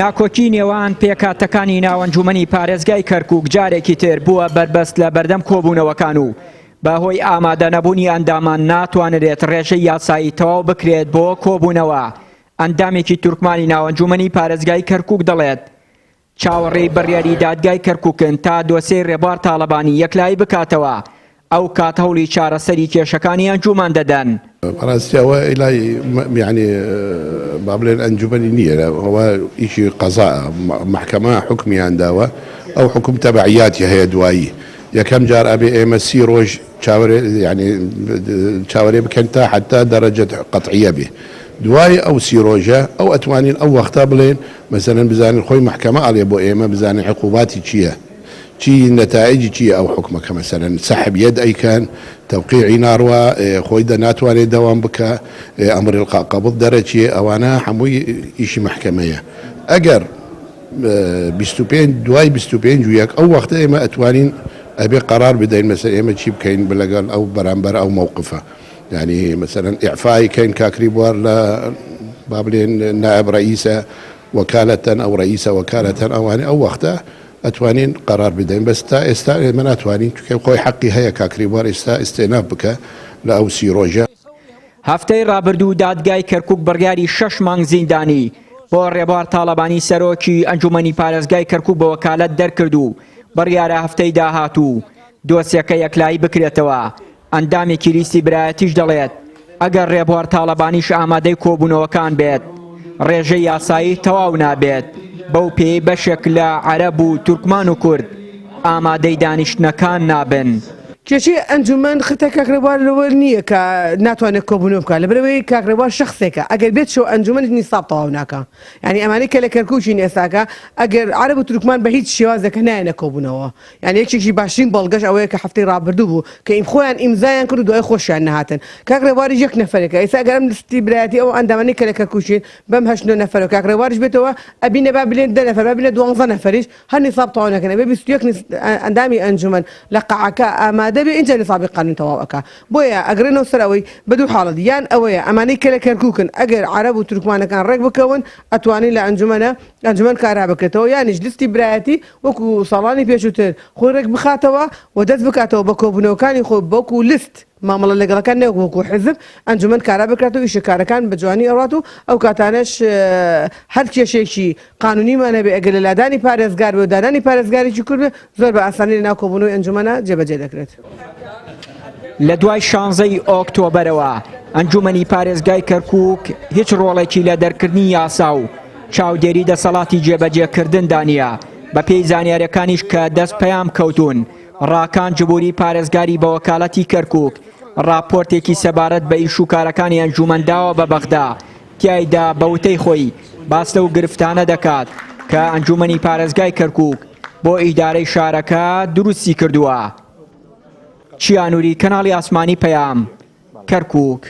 ناکۆکی نێوان پێکهاتەکانی ناو ئەنجومەنی پارێزگای کەرکوک جارێکی تر بووە بەربەست لە بەردەم کۆبوونەوەکان و بەهۆی ئامادەنەبوونی ئەندامان ناتوانرێت ڕێژەی یاسایی تەواو بکرێت بۆ کۆبوونەوە. ئەندامێکی تورکمانی ناو ئەنجومەنی پارێزگای کەرکوک دەڵێت، چاوەڕێی بڕیاری دادگای کەرکوکن تا دۆسیەی ڕێبوار تاڵەبانی یەکلایی بکاتەوە، ئەو کات هەوڵی چارەسەری کێشەکانی ئەنجومەن دەدەن. بەڕاستی ئەوە ئیلای یانی با بڵێن ئەنجومەنی نییە ئەوە ئیشی قەزا مەحکەمە حوکمیان داوە ئەو حوکم تەبعیاتی هەیە دوایی یەکەم جار ئەبێ ئێمە سی ڕۆژ چاوەرێ یانی چاوەرێ بکەن تا حتا دەرەجەت قەتعیە بێ دوای ئەو سی ڕۆژە ئەو ئەتوانین ئەو وەختە بڵێن مەسەلەن بزانین خۆی مەحکەمە ئەڵێ بۆ ئێمە بزانین عقوباتی چییە چی نەتائیجی چییە ئەو حوکمە کە مەسەلەن سەحب یەد ئەیکەن تەوقیعی ناڕوا خۆی دە ناتوانێ دەوام بکا ئەمر القاء قبض دەرەچێ ئەوانە هەمووی ئیشی مەحکەمەیە ئەگەر 25 دوای 25 و یەک ئەو وەختە ئێمە ئەتوانین ئەبێ قەرار بدەین مەسەلەن ئێمە چی بکەین لەگەڵ ئەو بەرامبەر ئەو مەوقفە یانی مەسەلەن ئیعفای کەین کاک ریبوار لە با بلێن نائب رئیسە وەکالەتەن ئەو رئیسە وەکالەتەن ئەوانە ئەو وەختە ئەتوانین قەرار بدەین بەس تا ئێستا ئێمە ناتوانین چونکە خۆی حەقی هەیە کاک ریبوار ئێستا ئیستئناف بکە لە ئەو سی رۆژە. هەفتەی رابردوو دادگای کەرکوک بڕیاری شەش مانگ زیندانی بۆ رێبوار تاڵەبانی سەرۆکی ئەنجومەنی پارێزگای کەرکوک بە وەکالەت دەرکرد و بڕیارە هەفتەی داهاتوو دۆسیەکە یەکلایی بکرێتەوە. ئەندامێکی لیستی برایەتیش دەڵێت، ئەگەر رێبوار تاڵەبانیش ئامادەی کۆبوونەوەکان بێت، رێژەی یاسایی تەواو نابێت، بەو پێیەی بەشێک لە عەرەب و تورکمان و کورد ئامادەی دانیشتنەکان نابن. کێشەی ئەنجومەن خرتە کاک ڕێبوار لەوە نییە کە ناتوانێت کۆبوونەوە بکات لەبەرئەوەی کاک ڕێبوار شەخسێکە ئەگەر بێت شەو ئەنجومەنیش نیساب تەواو ناکا یانی ئەمانەی کە لە کەرکوکین ئێستاکە ئەگەر عەرەب و تورکمان بە هیچ شێوازێکە نایەنە کۆبوونەوە یانی یەکێکی باشترین بەڵگەش ئەوەیە کە هەفتەی ڕابردوو بوو کە ئیم خۆیان ئیمزایان کرد و دوای خۆشیان نەهاتن کاک ڕێبواریش یەک نەفەرێکە ئێستا ئەگەر ئەم لیستی برایەتی ئەو ئەندامانەی کە لە کەرکوکین بەم هەشت نۆ نەفەرە کاک ڕێبواریش بێتەوە ئەبینە با بلێن دە نەفەر با بینە دوانزە نەفەریش هەر نیساب تەواو نەکەن ئەبێ 21 ئەندامی ئەنجومەن لە قاعەکە ئامادە بێ ئینجا نیسابی قانون تەواو ئەکا بۆیە ئەگەڕێنەوە سەر ئەوەی بە دوو حاڵەت یان ئەوەیە ئەمانەی کە لە کەرکوکن ئەگەر عەرەب و تورکمانەکان ڕێک بکەون ئەتوانین لە ئەنجومەنە ئەنجومەن کارا بکرێتەوە یانیش لیستی برایەتی وەکو ساڵانی پێشووتر خۆی ڕێک بخاتەوە و دەست بکاتەوە بە کۆبوونەوەکانی خۆی وەکو لیست مامەڵە لەگەڵەکان نەک وەکو حزب ئەنجومەن کارا بکرێتەوە ئیشە کارەکان بە جوانی ئەڕات و ئەو کاتانەش هەر کێشەیەکی قانونیمان هەبێ ئەگەر لە لادانی پارێزگار بێ و دانانی پارێزگارێکی کورد بێ زۆر بە ئاسانی لە ناو کۆبوونەوەی ئەنجومەنە جێبەجێ دەکرێت. لە دوای شانزەی ئۆکتۆبەرەوە ئەنجومەنی پارێزگای کەرکوک هیچ ڕۆڵێکی لە دەرکردنی یاسا و چاودێری دەسەڵاتی جێبەجێکردندا نییە، بەپێی زانیارییەکانیش کە دەست پەیام کەوتوون، ڕاکان جبوری پارێزگاری بەوەکالەتی کەرکوک ڕاپۆرتێکی سەبارەت بە ئیشوکارەکانی ئەنجومەن داوە بە بەغدا، تیایدا بە وتەی خۆی باس لەو گرفتانە دەکات کە ئەنجومەنی پارێزگای کەرکوک بۆ ئیدارەی شارەکە دروستی کردووە. چیا نوری، کەناڵی ئاسمانی پەیام، کەرکوک.